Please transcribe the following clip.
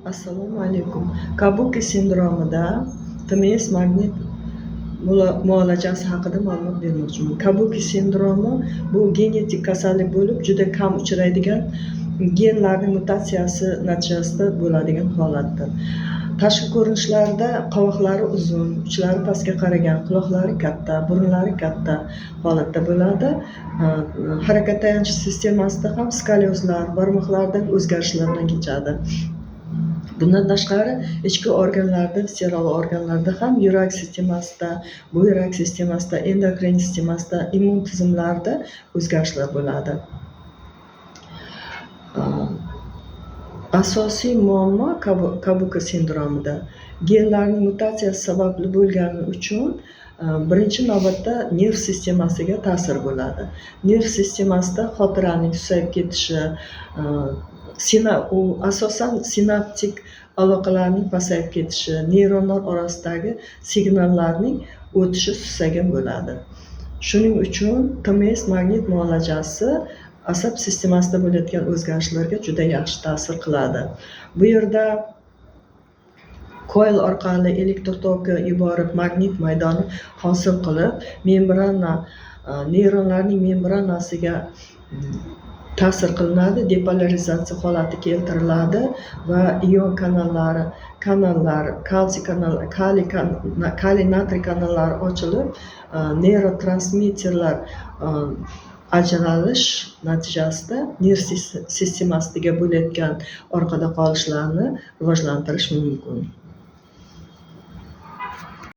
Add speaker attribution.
Speaker 1: Assalomu alaykum. Kabuki sindromida TMS magnit muolajasi haqida ma'lumot bermoqchiman. Kabuki sindromi bu genetik kasallik bo'lib, juda kam uchraydigan, genlarning mutatsiyasi natijasida bo'ladigan holatdir. Tashqi ko'rinishlarida qovoqlari uzun, uchlari pastga qaragan, quloqlari katta, burunlari katta holatda bo'ladi. Harakat tayanch sistemasida ham skoliozlar, barmoqlarda o'zgarishlar bilan kechadi. Bundan tashqari, ichki organlarda, visseral organlarda ham, yurak sistemasida, buyrak sistemasida, endokrin sistemasida, immun tizimlarida o'zgarishlar bo'ladi. Asosiy muammo Kabuki sindromida genlarning mutatsiyasi sababli bo'lgani uchun birinchi navbatda nerv sistemasiga ta'sir bo'ladi. Nerv sistemasida xotiraning susayib ketishi, u asosan sinaptik aloqalarning pasayib ketishi, neyronlar orasidagi signallarning o'tishi susaygan bo'ladi. Shuning uchun TMS magnit muolajasi asab sistemasida bo'layotgan o'zgarishlarga juda yaxshi ta'sir qiladi. Bu yerda koil orqali elektr toki yuborib, magnit maydoni hosil qilib, membrana, neyronlarning membranasiga ta'sir qilinadi, depolarizatsiya holati keltiriladi va ion kanallari, kanallar, kalsiy kanal, kaliy, kaliy natriy kanallari ochilib, neyrotransmitterlar ajralish natijasida nerv sistemasiga bo'layotgan orqada qolishlarni rivojlantirish mumkin.